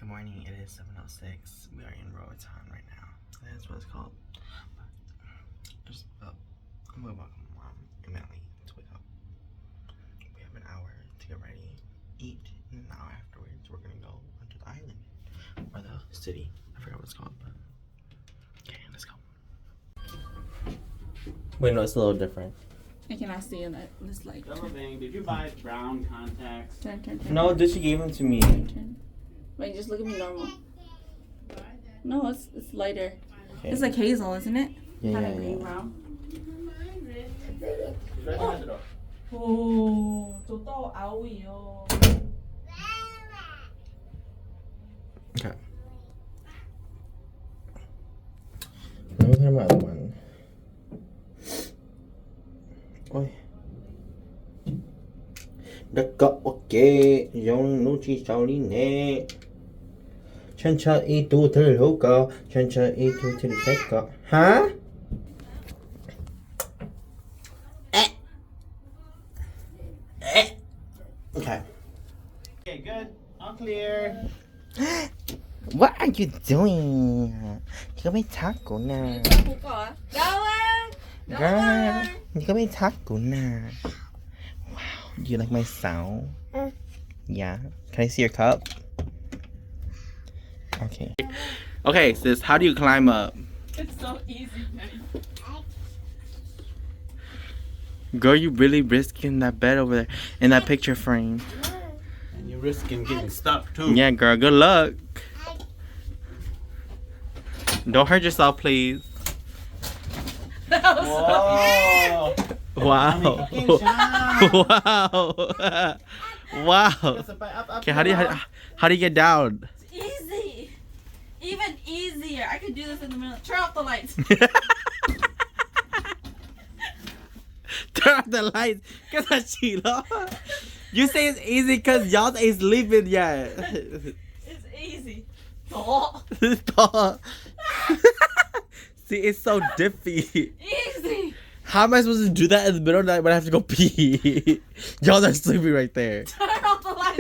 Good morning. It is seven oh six. We are in Roatan right now. That's what it's called. But I just woke up. I'm gonna wake up my mom and Melanie to wake up. We have an hour to get ready, eat, and an hour afterwards we're gonna go onto the island or the city. I forgot what it's called, but okay, let's go. Wait, no, it's a little different. I cannot see in that, this light. Did you buy brown contacts? Turn, turn, turn. No, this she gave them to me. Turn. Wait, just look at me normal. No, it's, it's lighter. Okay. It's like hazel, isn't it? Yeah, yeah, yeah. Kind of green brown. Oh, tus tau au io. Okay. Let me find my other one. Oj, nrog koj ua ke, zoo hnub tsis tsaus li ne. Ntshaw ntshaw ib tug thiaj li hlub koj, ntshaw ntshaw ib tug thiaj li saib koj. Hab? Okay. Okay, good. All clear. What are you doing? 你可不可以擦狗呢？你可不可以擦狗呢？Wow, you like my sound? Yeah. Can I see your cup? Okay. Okay, sis, how do you climb up? It's so easy, man. Girl, you really risking that bed over there in that picture frame. And you're risking getting stuck too. Yeah, girl, good luck. Don't hurt yourself, please. Whoa. Wow. Wow. Wow. Okay, how do you how, how do you get down? It's easy. Even easier. I could do this in the middle. Turn off the lights. Turn off the lights. 刚才起了。You say it's easy because y'all ain't sleeping yet. It's easy. See, it's so diffy. Easy. How am I supposed to do that in the middle of the night when I have to go pee? Y'all are sleeping right there. Turn off the lights.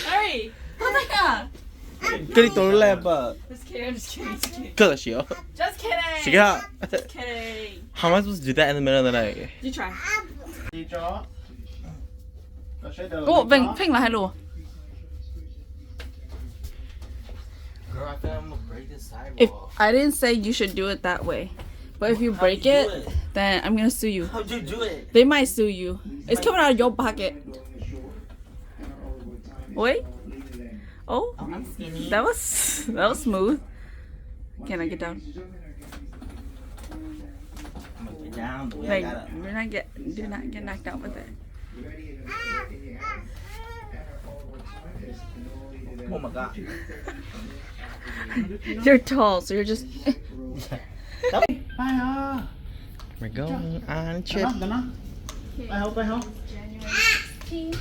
Hurry. Go take a. Go take the lamp. Just kidding, I'm just kidding, just kidding. Koj siab. Just kidding. Siab. Just kidding. How am I supposed to do that in the middle of the night? You try. Ua, pheej los hais lus. Girl, I feel like I'm gonna break this sidewall. If, I didn't say you should do it that way, but if you break it, then I'm gonna sue you. How'd you do it? They might sue you. It's coming out of your pocket. Wait. Oh, that was, that was smooth. Can I get down? I'm gonna get down the way I gotta. Like, we're not get, do not get knocked out with it. Oh my God. You're tall, so you're just. We're going on a trip. January sixteenth,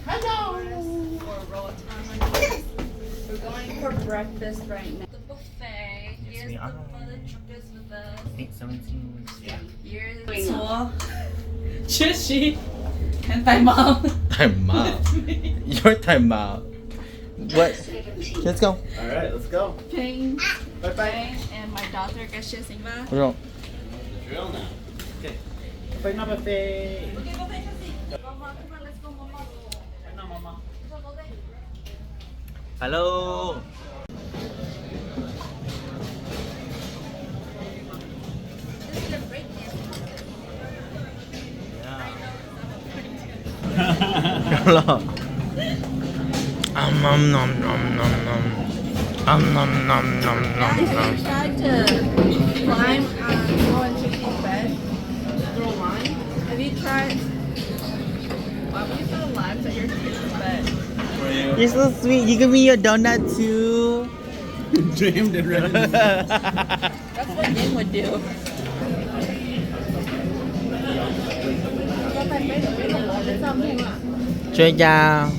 our Hello. We're going for breakfast right now. The buffet. Yes, we are. Here's the mother truckers with us. Eight seventeen. Yeah. Here's 搓、吃席 and 戴帽. 戴帽. You're 戴帽. What? Let's go. All right, let's go. Pain. Bye bye. Pain and my daughter, 感谢辛巴. What's wrong? The drill now. Okay. Open up a face. Okay, go take a seat. Mama, come on, let's go, Mama. Hello. Hello. Om nom nom nom nom nom. Om nom nom nom nom nom. Have you tried to climb on Rowan Chiki's bed? Throw lines? Have you tried? Why would you throw lines at your kid's bed? You're so sweet. You give me your donut too. Dreamed it. That's what Ying would do. Tsuas cas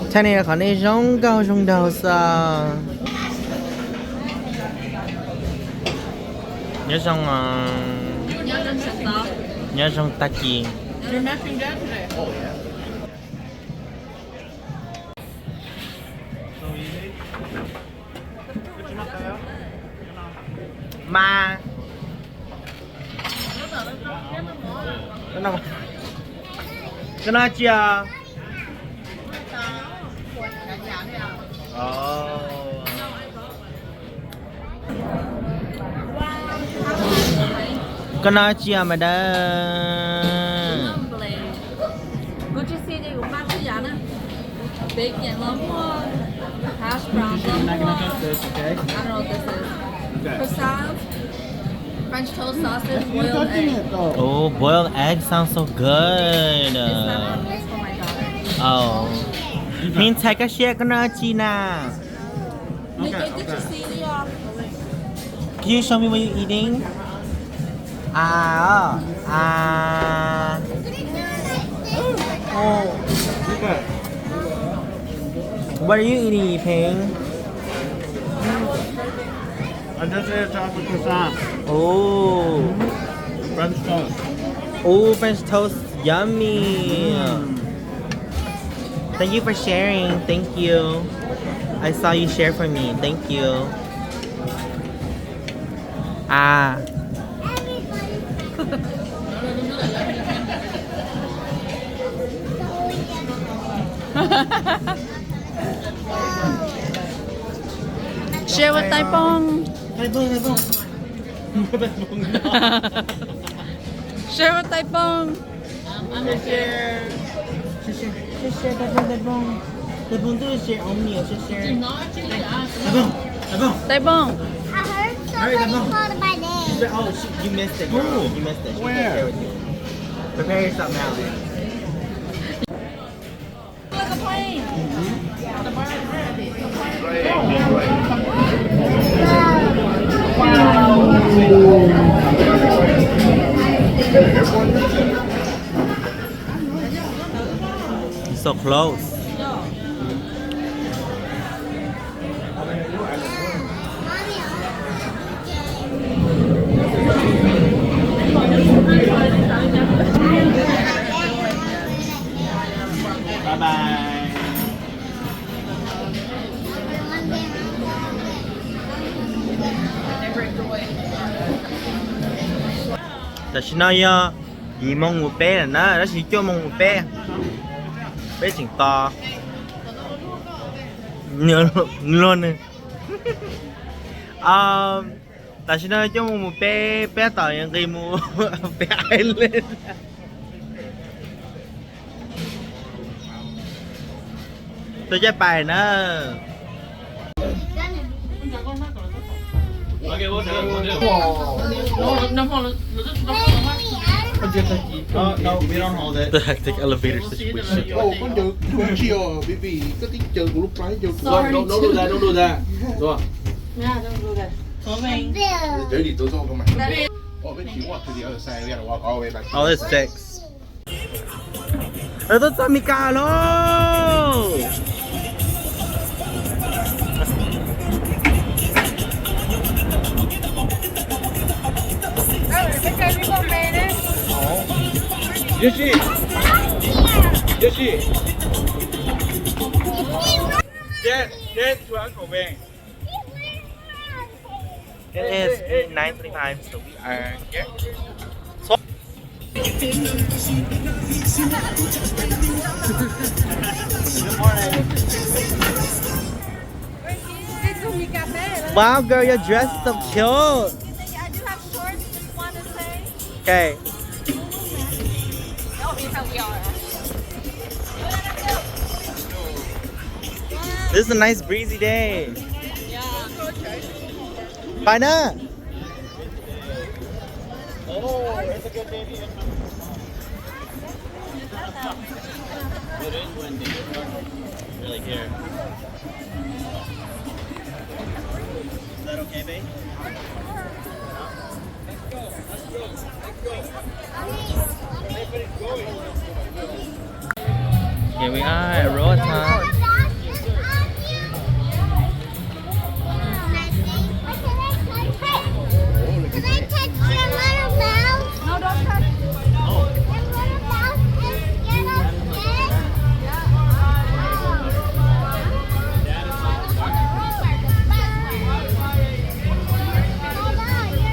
tshaj nej qhov nej zoo nkauj zoo nraug xwb. Nyob zoo, nyob zoo tag kis. You're matching dad today. Mas koj noj tsi os? Koj noj tsi os mas dawb? Bacon los muaj, hash brown los muaj. I don't know what this is. Croissants, French toast, sausage, boiled egg. Oh, boiled egg sounds so good. It's not on this for my daughter. Oh. Mej ntxhais, koj saib koj noj tsi na? Can you show me what you eating? Ah, ah. Oh. What are you eating, Yipeng? I just ate a chocolate croissant. Oh. French toast. Oh, French toast. Yummy. Mm. Thank you for sharing. Thank you. I saw you share for me. Thank you. Ah. Share with Tais Poo. Share with Tais Poo. Share, share, share, Tais Poo, Tais Poo. Tais Poo, twb share only, share, share. Tais Poo, Tais Poo. Tais Poo. I heard somebody called my name. She said, oh, she, you missed it, girl. You missed it. She can share with you. Prepare yourself now, dude. It's so close. Bye bye. Tam sim no yog yim moos mus peb lawm na, tab sis cuaj moos mus peb, peb tseem tos luag nws. Tam sim no cuaj moos mus peb, peb tom nqis mus peb island. Tus caj pais na. The hectic elevator situation. All this chicks. Lawv tuaj txog Mes Kas lawm. Yoshi. Yoshi. Get, get to Uncle Wayne. It is nine twenty-five, so we are here. So Wow, girl, your dress is so cute. Okay. This is a nice breezy day. Pais na. It is windy. Really here. Is that okay, babe? Here we are at Roatan. Can I touch your little mouse? No, don't touch. Your little mouse is scared of snakes. Hold on,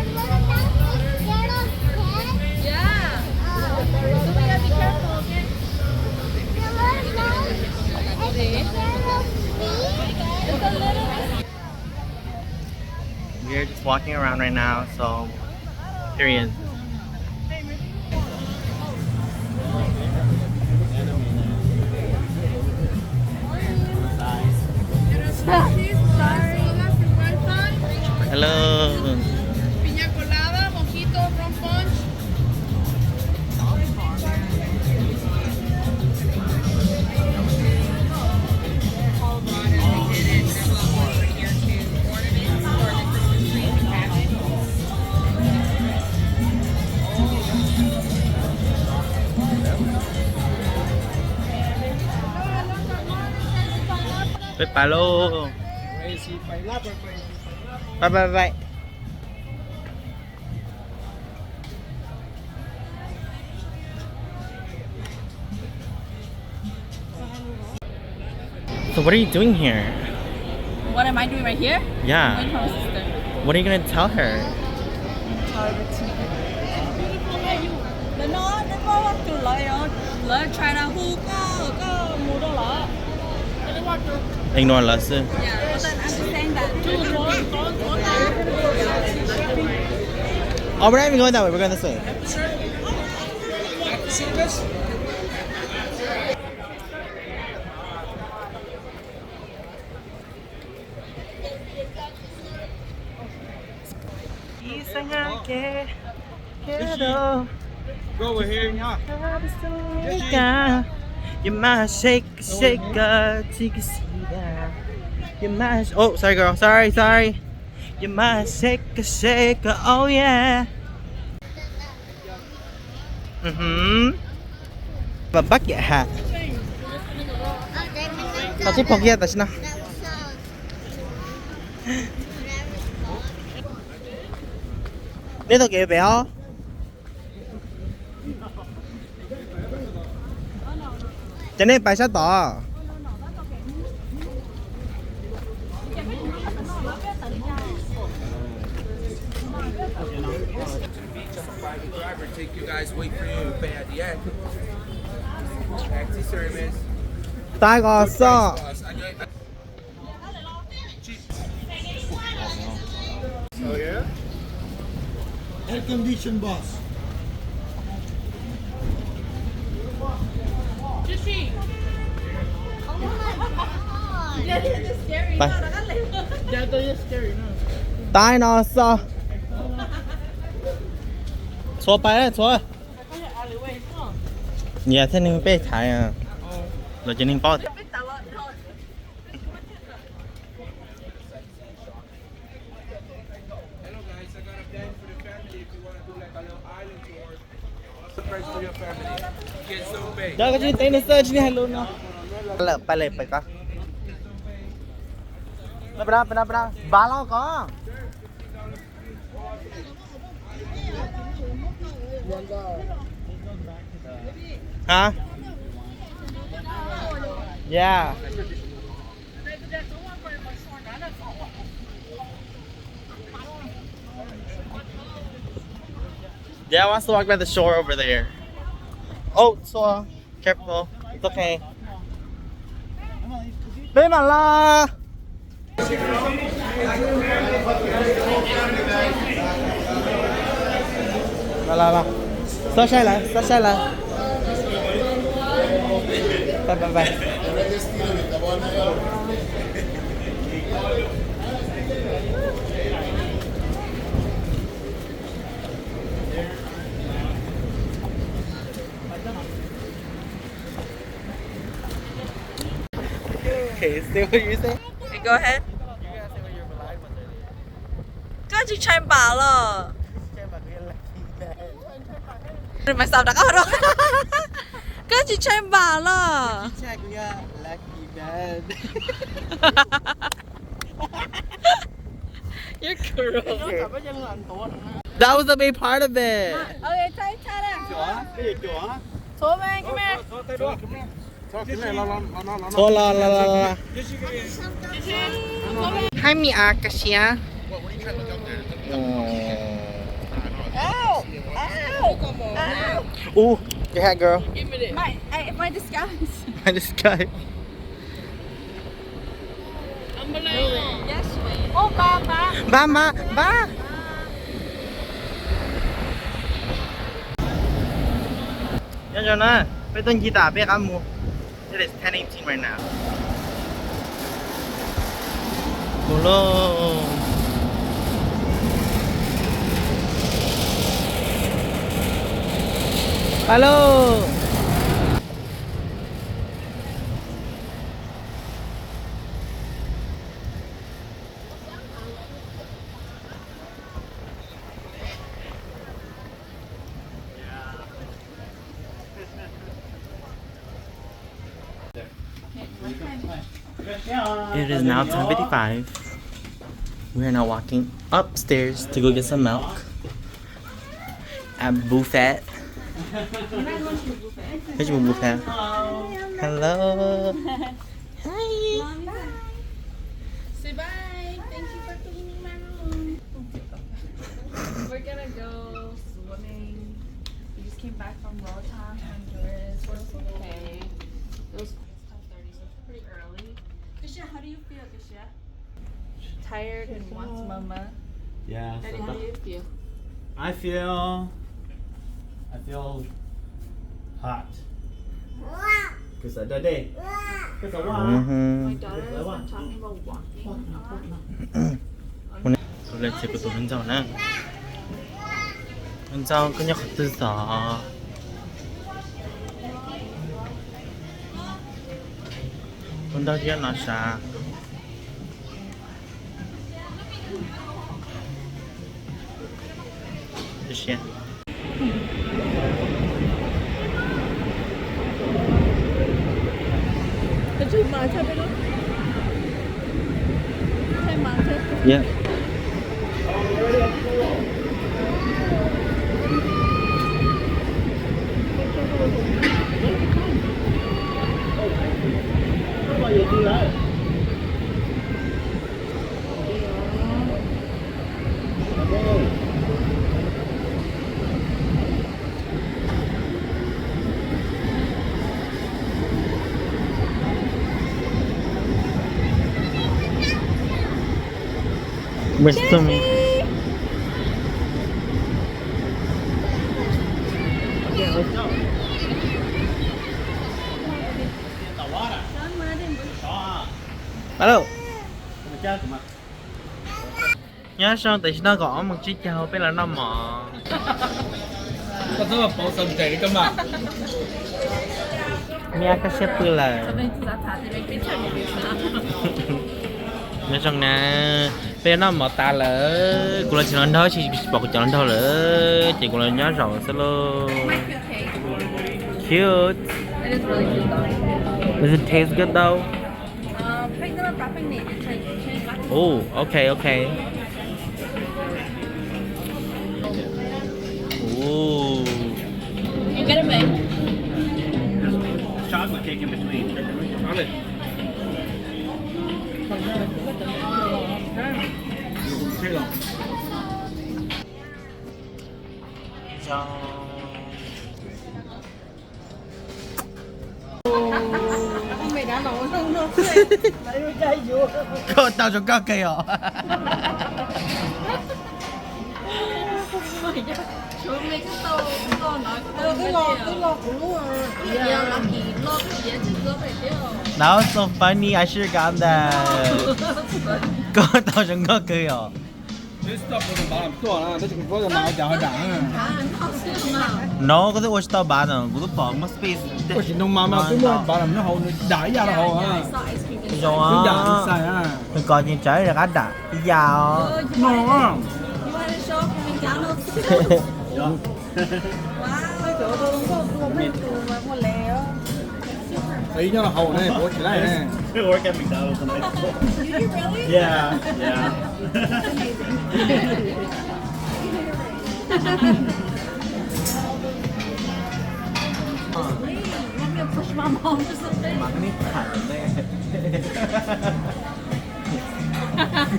Walking around right now, so here he is. Hello. Piña colada, mojito, rum punch. Peb pais lauj. Pais, pais, pais. So what are you doing here? What am I doing right here? Yeah. Waiting for my sister. What are you gonna tell her? Tell her to. Lawv no, lawv no tus lawv, lawv try na hu koj, koj mus rau lawv. Ignore lawv xwb. Yeah, but then I'm just saying that. Oh, we're not even going that way. We're going this way. Go ahead. Oh, sorry, girl. Sorry, sorry. You might shake a, shake a, oh yeah. Mhm. Và bắt dạ hạt. Tao xếp phòng kia tao xin. Neb tau kev pem os. Ces nej pais sab tod. Take you guys away from your bad, yeah. Back to service. Tag kos xwb. Oh, yeah? Air condition bus. Tag no xwb. Txhua pais txhua. Nias thiab neeg peb thaiv, los ces neeg paub thiab. Surprise for your family. Get some bait. Dab, koj tsis tev nws xwb, tsis hais lus no. Lawm, pab lej pab koj. Pab, pab, pab, pab. Npaj los koj. Hah? Yeah. Yeah, I want to walk by the shore over there. Oh, so careful. It's okay. Peb mam los. Los, los, los. Xob saib lawv, xob saib lawv. Pais, pais, pais. Okay, say what you say. Okay, go ahead. Koj tsis ntshai npam los? Mas xav rov qab rau. Koj tsis ntshai npam los? You're gross. That was a big part of it. Okay, tie, tie that. Come here, come here. Txhua los los los los. Hi, mi a ka sia. Ow! Ow! Ow! Ooh, your hat, girl. My, I, my disguise. My disguise. Yes, Npab, npab, npab. Nyob zoo na, peb tuaj ncig tas peb qab mus. It is ten eighteen right now. Mus lauj. Pa lauj. It is now ten fifty-five. We are now walking upstairs to go get some milk at buffet. Which one buffet? Hello. Hi. Say bye. Thank you for cleaning my room. We're gonna go swimming. We just came back from Roatán, Honduras. We're okay. It was ten thirty, so it's pretty early. Kashia, how do you feel, Kashia? Tired and wants mama. Yeah. Daddy, how do you feel? I feel, I feel hot. Because I did. Because I want. My daughter has been talking about walking a lot. Kuv los txhib kuv tus ntxawg na. Ntxawg, koj nyob qhov twg tod? Ua nrog thiab no sav. Yeah. Where's Tommy? Alo. Nyob zoo, tam sim no kaum ob moos tsib caug peb los noj mov. Koj twb pauv xaus ntev koj mas. Niam, koj siab pw lawm. Nyob zoo na, peb noj mov tas lawm, kuv los tsis hluas nraug, tsis pom kuv cov hluas nraug lawm, ces kuv los nyob zaum xwb lauj. Cute. Does it taste good though? Oh, okay, okay. Ooh. You get it, babe. Chocolate cake in between. Koj tau zoo nkauj kawg os. That was so funny. I should have gotten that. Koj tau zoo nkauj kawg os. No, koj twb ua tsis tau npav no, kuv twb pom muaj space. Ua tsis ntoo mas mas twb muaj npav los nyob hauv, nws dam ib yam rau hauv. Zoo twb dam xais. Nws kos ces tsawv rov qab dam ib yam os. No. Ib nyob rau hauv ne, ua tsis laij ne. Work at McDonald's. Yeah, yeah.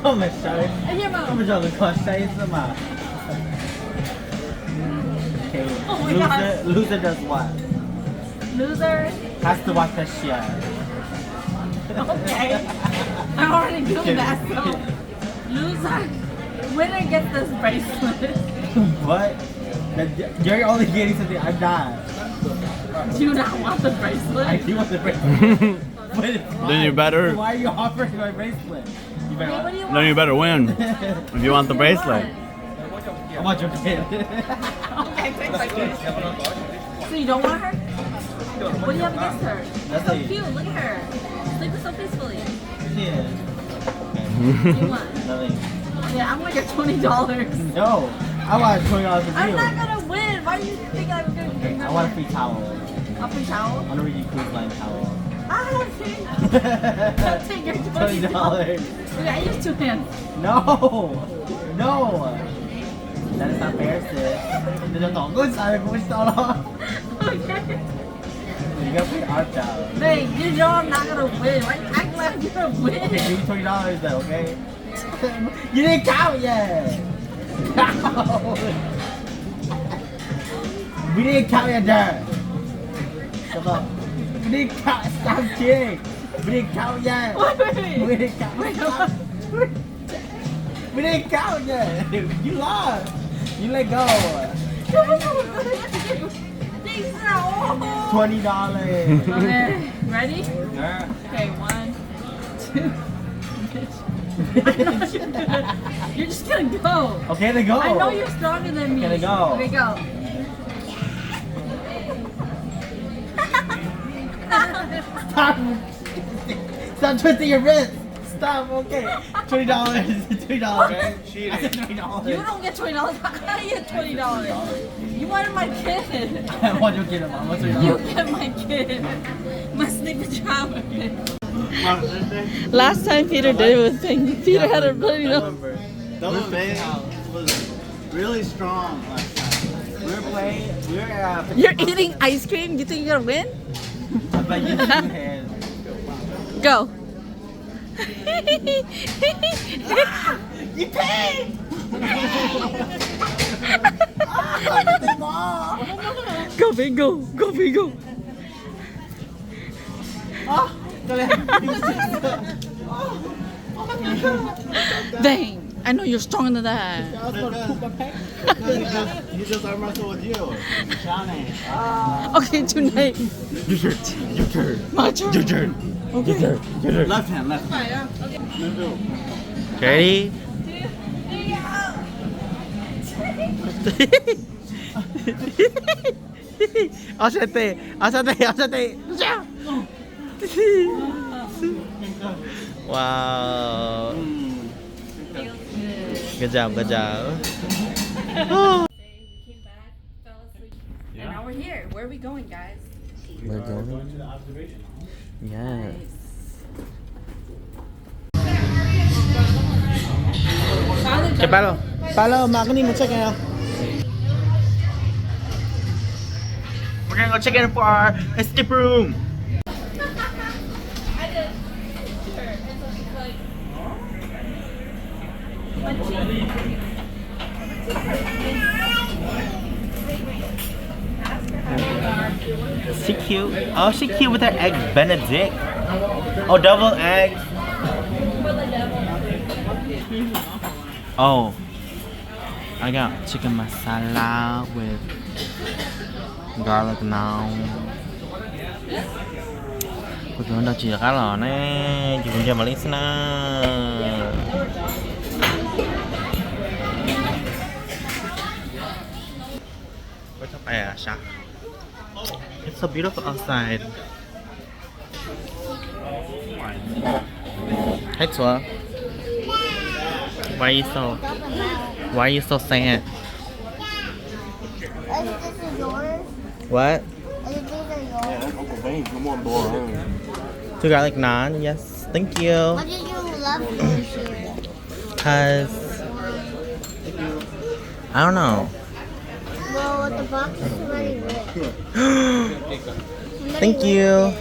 Koj mus saib, koj mus zov nws kho saib xwb mas. Okay, loser, loser does what? Loser has to wash the shit. Okay. I'm already doing that, so. Loser. Winner gets this bracelet. What? That, you're only getting something I'm not. Do you not want the bracelet? I do want the bracelet. But it's Then you mine. Better. Why are you offering my bracelet? You better. Hey, what do you want? Then you better win if you want the bracelet. I want your kid. Okay, thanks. So you don't want her? What do you have against her? She's so cute. Look at her. Sleeping so peacefully. Yeah. What do you want? Nothing. Yeah, I want your twenty dollars. No, I want twenty dollars from you. I'm not gonna win. Why do you think I'm gonna win? I want a free towel. A free towel? I want a Regent Cruise Line towel. Ah, okay. I'll take your twenty dollars. Twenty dollars. Okay, I use two hands. No, no. That is not fair, sis. Nws tau tom koj xav kuv tsis tau los. Okay. You gotta pay our towel. Babe, you know I'm not gonna win. Why you act like you're gonna win? Okay, give me twenty dollars then, okay? You didn't count yet. We didn't count yet, Dad. Come on. We didn't count. Stop kidding. We didn't count yet. Wait, wait, wait. We didn't count. Stop. We didn't count yet. You lost. You let go. Twenty dollars. Okay, ready? Yeah. Okay, one, two. You're just gonna go. Okay, then go. I know you're stronger than me. Okay, then go. Okay, go. Stop. Stop twisting your wrist. Stop. Okay. Twenty dollars. Twenty dollars. Okay, cheating. I said twenty dollars. You don't get twenty dollars. I get twenty dollars. You wanted my kid. I want your kid, Mom. What's twenty dollars? You get my kid. My sleeping child. Last time Peter did it with Pink, Peter had a really low. Double Bay was really strong last time. We were playing. We were at. You're eating ice cream? You think you're gonna win? I bet you two hands. Go. You paid! Go, Bingo! Go, Bingo! Dang, I know you're stronger than that. He just arm wrestle with you. Okay, tonight. Your turn. Your turn. My turn. Your turn. Okay. Your turn. Your turn. Left hand, left hand. Ready? Ob sab tes, ob sab tes, ob sab tes. Wow. Good job, good job. And now we're here. Where are we going, guys? We're going. Yes. Palo, Palo, Magni, muchas gracias. We're gonna go check in for our escape room. She cute. Oh, she cute with her egg Benedict. Oh, double eggs. Oh, I got chicken masala with garlic naan. Kuv tus nrog tsis qab los ne, ces kuv nrog Maiv Liv xwb na. It's so beautiful outside. Hey, Tua. Why you so, why you so sad? Is this yours? What? Is these are yours? Two garlic naan, yes. Thank you. Why did you love me here? Cause I don't know. Well, the box is already ripped. Thank you.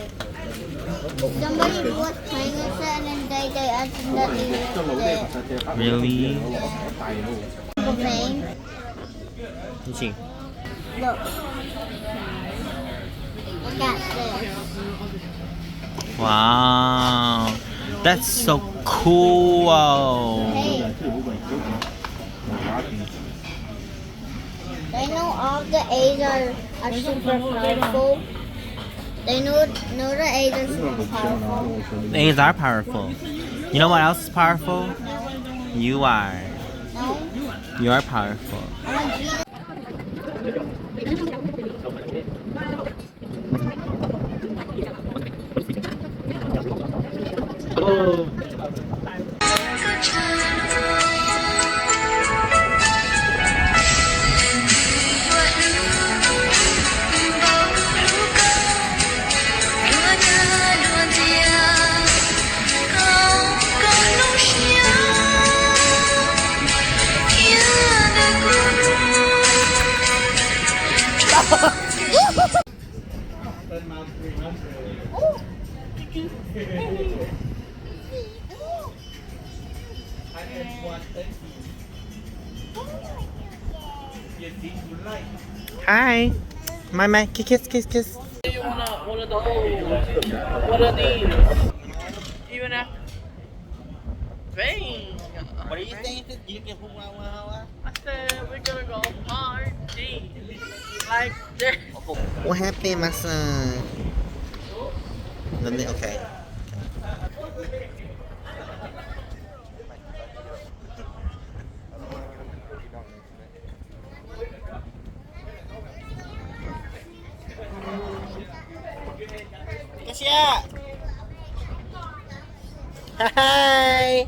Somebody was playing with it and then they, they accidentally ripped it. Really? Pain. Let's see. Look. Look at this. Wow. That's so cool. Hey. They know all the A's are, are super powerful. They know, know the A's are super powerful. The A's are powerful. You know what else is powerful? No. You are. No. You are powerful. Hi. My, my, kiss, kiss, kiss, kiss. You want a, one of those? What are these? You gonna bang? What are you saying? You can put one, one, one? I said we're gonna go party. Like this. What happened, my son? Nothing? Okay. Koj siab. Hi.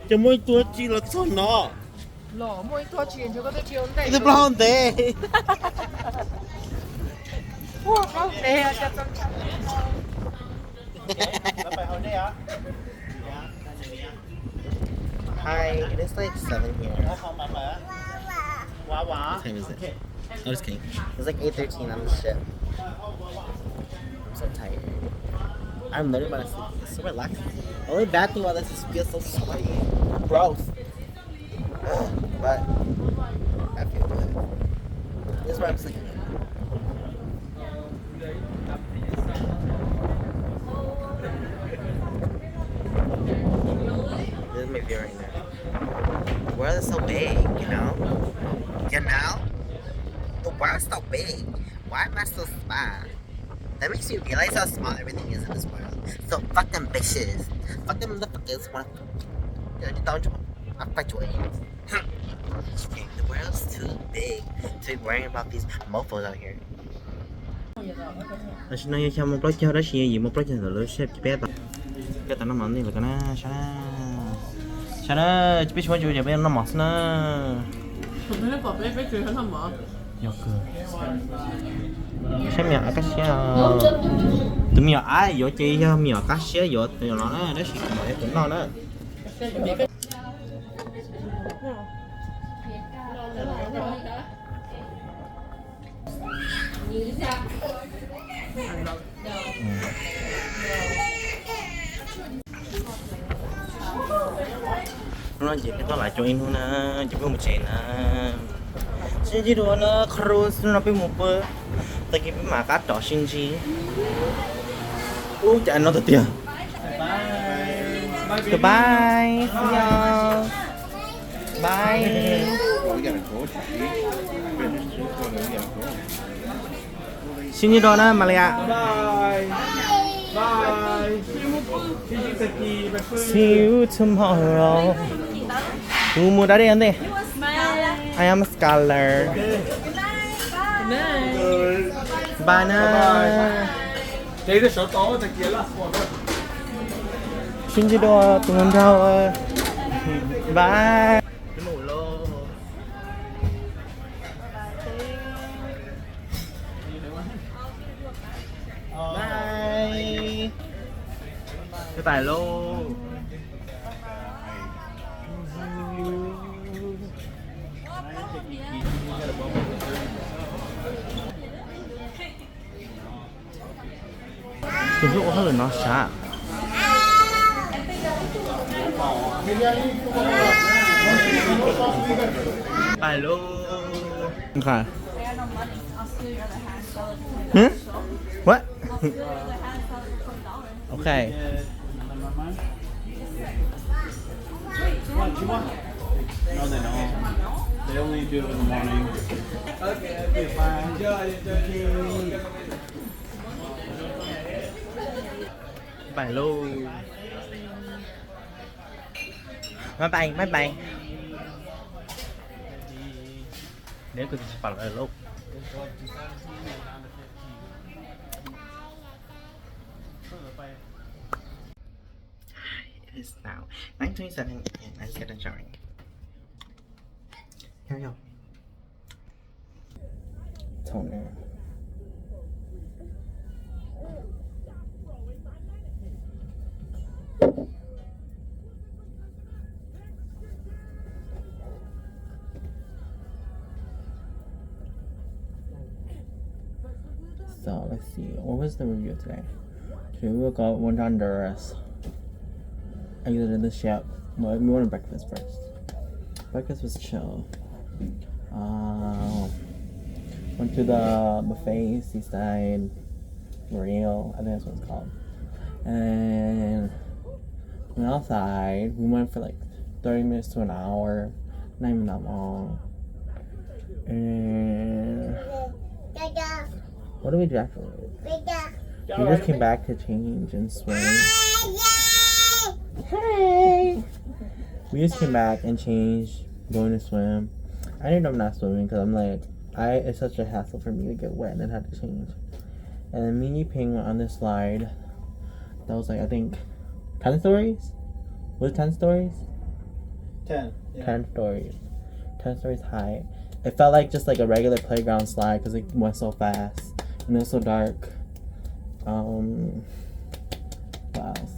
Ces muaj ib tug tsi los txog no. Los muaj ib tug tsi ntshe koj twb tsis ua ntej. Ib tug plaub hau ntev. Ua plaub hau ntev. Hi, it is like seven here. What time is it? I'm just kidding. It's like eight thirteen on the ship. I'm so tired. I'm literally about to sleep. It's so relaxing. The only bad thing about this is it feels so sweaty. Gross. But I feel good. This is where I'm sleeping. This is my view right now. The world is so big, you know? You know? The world's so big. Why am I so small? That makes me realize how small everything is in this world. So fucking ambitious. Fucking motherfuckers wanna, you know, don't you, I'm quite sure. Okay, the world's too big to be worrying about these mofos out here. Tam sim no yog xya moo plaub caug, tab sis yog yim moo plaub caug ntawm lub sij hawm peb tau, peb tau noj mov ntej lawm ko na, sab na. Sab na, peb tsis muaj tsis ua ces peb noj mov xwb na. Yog kawg. Saib me nyuam av kaj siab. Tus me nyuam av yuav ces yog me nyuam qab siab yuav tus no na, tab sis kuv mam li tus noj na. Hnub no ces peb tuaj lawm coob ib hnub na, ces peb mus tsev na. Sib ntsib dua na, qhov no peb mus pw, tag kis peb mam rov qab sib ntsib. Ub, cas no tiag tiag. Goodbye, see you. Bye. Sib ntsib dua na, Malia. See you tomorrow. Kuv mus da dej ntej. I am a scholar. Bye na. Sib ntsib dua tus nraug. Bye. Bye. Bye bye lauj. Tus hlub ua hauj lwm no sav. Pais lauj. What? Ok. No, they don't. They only do it in the morning. Okay, okay, fine. Enjoy, enjoy. Bye, bye. Bye, bye. Nếu có gì phải bảo là lúc. It is now nine twenty-seven and I just got done showering. Here we go. Toner. So let's see, what was the review today? Today we woke up, went to Honduras. I ate in the shop. Well, we went to breakfast first. Breakfast was chill. Uh, went to the buffet, Seaside Grill, I think that's what it's called. And went outside. We went for like thirty minutes to an hour. Not even that long. And what did we do afterwards? We just came back to change and swim. Hey! We just came back and changed, going to swim. I ended up not swimming because I'm like, I it's such a hassle for me to get wet and then have to change. And then me and Yiping went on this slide that was like, I think, ten stories? Was it ten stories? Ten, yeah. Ten stories. Ten stories high. It felt like just like a regular playground slide because it went so fast and it was so dark. Um, what else?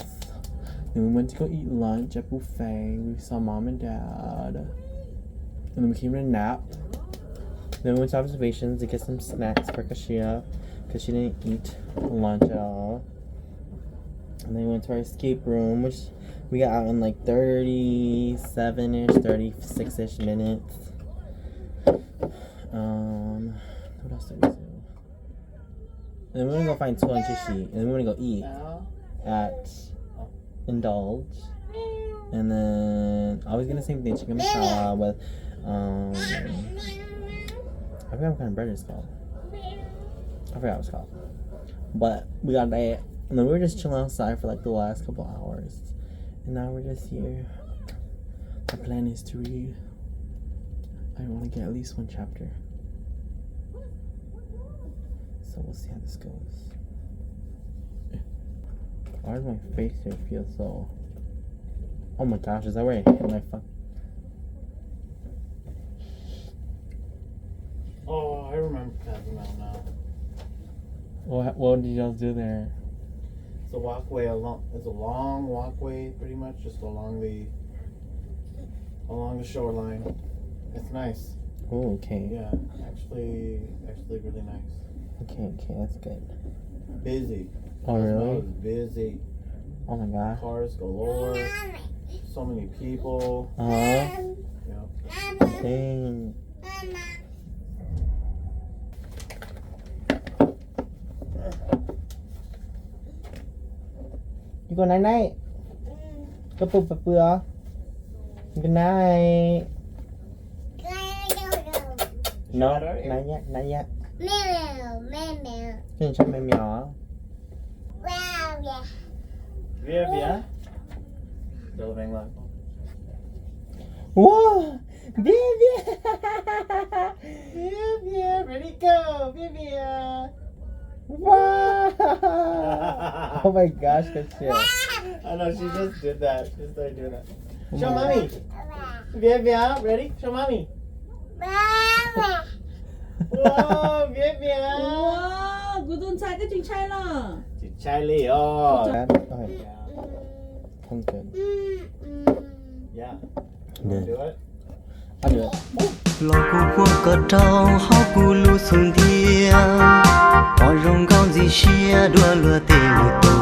Then we went to go eat lunch at buffet. We saw mom and dad. And then we came to nap. Then we went to observations to get some snacks for Kashia because she didn't eat lunch at all. And then we went to our escape room, which we got out in like thirty-seven-ish, thirty-six-ish minutes. Um, what else did we do? And then we want to go find Tsuan and Chishi, and then we want to go eat at Indulge. And then I was gonna say the chicken masala with, um, I forgot what kind of bread it's called. I forgot what it's called. But we got that, and then we were just chilling outside for like the last couple hours, and now we're just here. The plan is to read. I want to get at least one chapter. So we'll see how this goes. Why does my face here feel so? Oh my gosh, is that where I hit my fuck? Oh, I remember Kazumel now. What, what did y'all do there? It's a walkway along. It's a long walkway, pretty much, just along the along the shoreline. It's nice. Oh, okay. Yeah, actually, actually really nice. Okay, okay, that's good. Busy. Oh, really? It's busy. Oh my God. Cars galore. So many people. Uh huh. Yep. Dang. Good night night. Koj pw pw pw os. Good night. No, not yet, not yet. Koj tsis tshua me me os. Viv viv. Wow. Viv viv. Viv viv, ready go, viv viv. Wow. Oh my gosh, good shit. I know, she just did that. She started doing that. Show mommy. Viv viv, ready? Show mommy. Wow, viv viv. Wow, kuv tus ntxhais koj tsis ntshai los? Tsis ntshai li os. Too good. Yeah. Do it. Los kuv puag koj rau hauv kuv lub xub ntiag, pom zoo nkauj ntxim siab dua luag tej lus tu.